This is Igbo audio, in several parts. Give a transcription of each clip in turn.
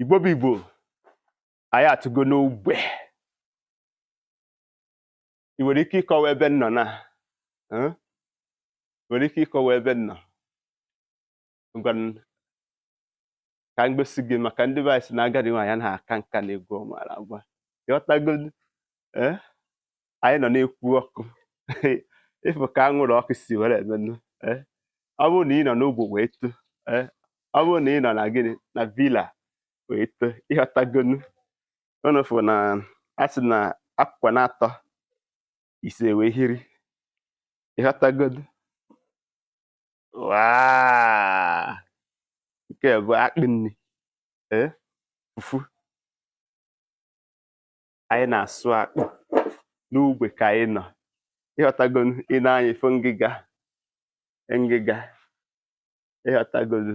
Igbo bụ Igbo, anyị atụgo n'ogbe. Ị nwere ike ịkọwa ebe m nọ na? Eh? Nwere ike ịkọwa ebe m nọ? Ngwanụ, ka m gosi gị, maka ndị be anyị sị na agadi nwaanyị anaghị aka nka na egwu ọ maara agba. Ịghọtago? Eh? Anyị nọ na-ekwu ọkụ. Ịfụ ka anwụrụ ọkụ si were emenụ. Eh? Ọ bụrụ na ị nọ n'ogbe wee too, eh? Ọ bụrụ na ị nọ na gịnị na villa wee too, ịghọtagonu? Unu fụ na a sị na akwụkwọ na-atọ ise wee hiri. Ịghọtagonu? Waa! Nke a bụ akpụ nni. Eh? Fufu. Anyị na-asụ akpụ n'ugbe ka anyị nọ. Ịghọtagonu? Ị na-anya ifo ngịga. Ngịga. Ịghọtagonu?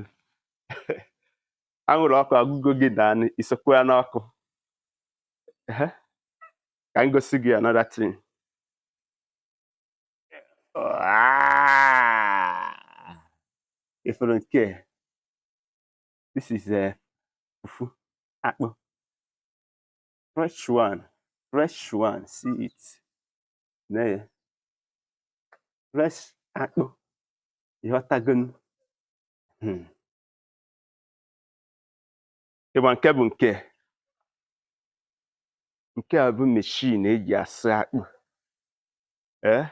Anwụrụ ọkụ agụgo gị na anụ isokwa ya n'ọkụ. Ehe. Ka m gosi gị another thing. Waa! Ifuru nke a? This is a fufu akpụ. Fresh one. Fresh one. See it. Nee ya. Fresh akpụ. Ịghọtagonu? Ịgba nke bụ nke. Nke a bụ machine eji asụ akpụ. Eh?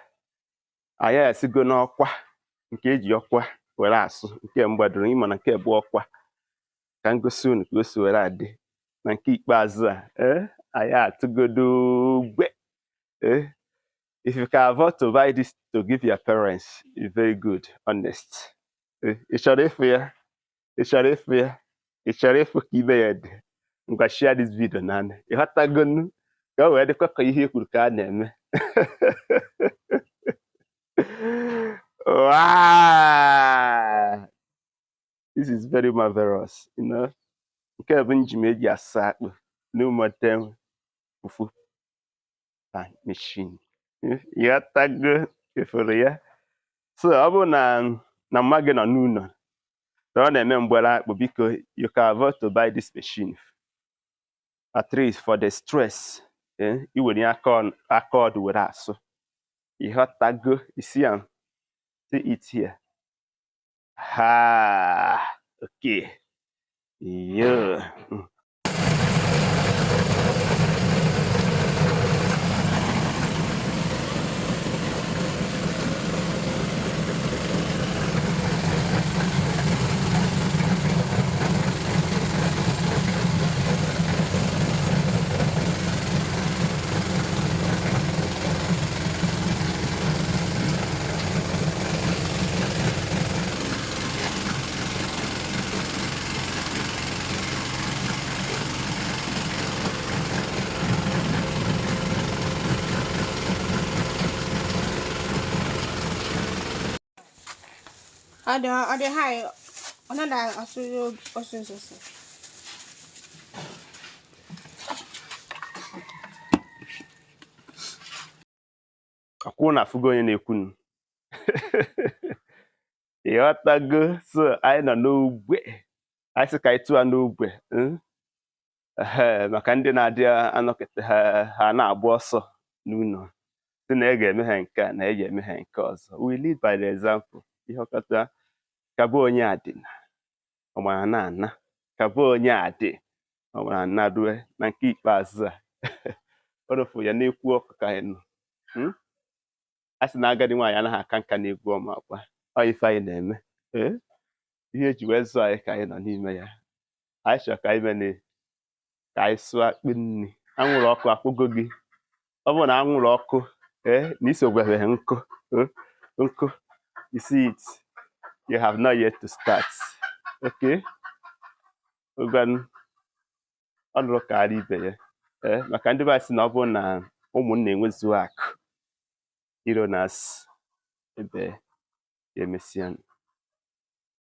Anyị esigo n'ọkwa nke eji ọkwa were asụ nke mgbadoro ịma na nke bụ ọkwa ka m gosi unu ka o si were adị na nke ikpeazụ a. Eh? Anyị atụgodo ogbe. Eh? If you can afford to buy this to give your parents, it's very good, honest. Eh? Ị chọrọ ịfụ ya? Ị chọrọ ịfụ ya? Ị chọrọ ịfụ ka ibe ya dị? Ngwa, share this video naanị. Ịghọtagonu? Ka o wee dịkwa ka ihe e kwuru ka a na-eme. Wow! This is very marvelous. Nke a bụ njim eji asa akpụ, new model fufu pan machine. Ịghọtago? Ịfụrụ ya? So ọ bụrụ na na mma gị nọ n'ụlọ na ọ na-eme mgbere akpụ, biko, you can afford to buy this machine. At least for the stress, eh? I were aka aka ọdụ were asụ. Ịghọtago? You see am? See it here. Ha! Okay. Yeah. Ọ dị high, ọ naghị asụ ọsịsọ ọsọ. Akwụ na afụgo onye na-ekwunu. Ịghọtago? So anyị nọ n'ogbe. Anyị sị ka anyị tụọ n'ogbe. Ehe, maka ndị na-adị anọkịta ha ha na-agba ọsọ n'ụlọ sị na ị ga-eme ha nke a na ị ga-eme ha nke ọzọ. We lead by the example. Ihe ọkọta ka bụ onye adịna ọgbara na-ana ka bụ onye adị ọgbara na rue na nke ikpeazụ a. O rofu ya na-ekwu ọkụ ka anyị nọ. A sị na agadi nwaanyị anaghị aka nka na egwu ọma akwa. Ọ ife anyị na-eme. Ee? Ihe eji wee zụọ anyị ka anyị nọ n'ime ya. Anyị chọrọ ka anyị mee ka anyị sụọ akpụ nni. Anwụrụ ọkụ akwụgo gị. Ọ bụrụ na anwụrụ ọkụ, ee, na isogwebeghị nkụ, eh, nkụ, you see it, you have not yet to start. Okay? Ngwanụ, ọ nụrụ ka ara ibe ya. Ee, maka ndị be anyị sị na ọ bụrụ na ụmụnna enwezuo akụ, iro na asị ebe ya emesịa.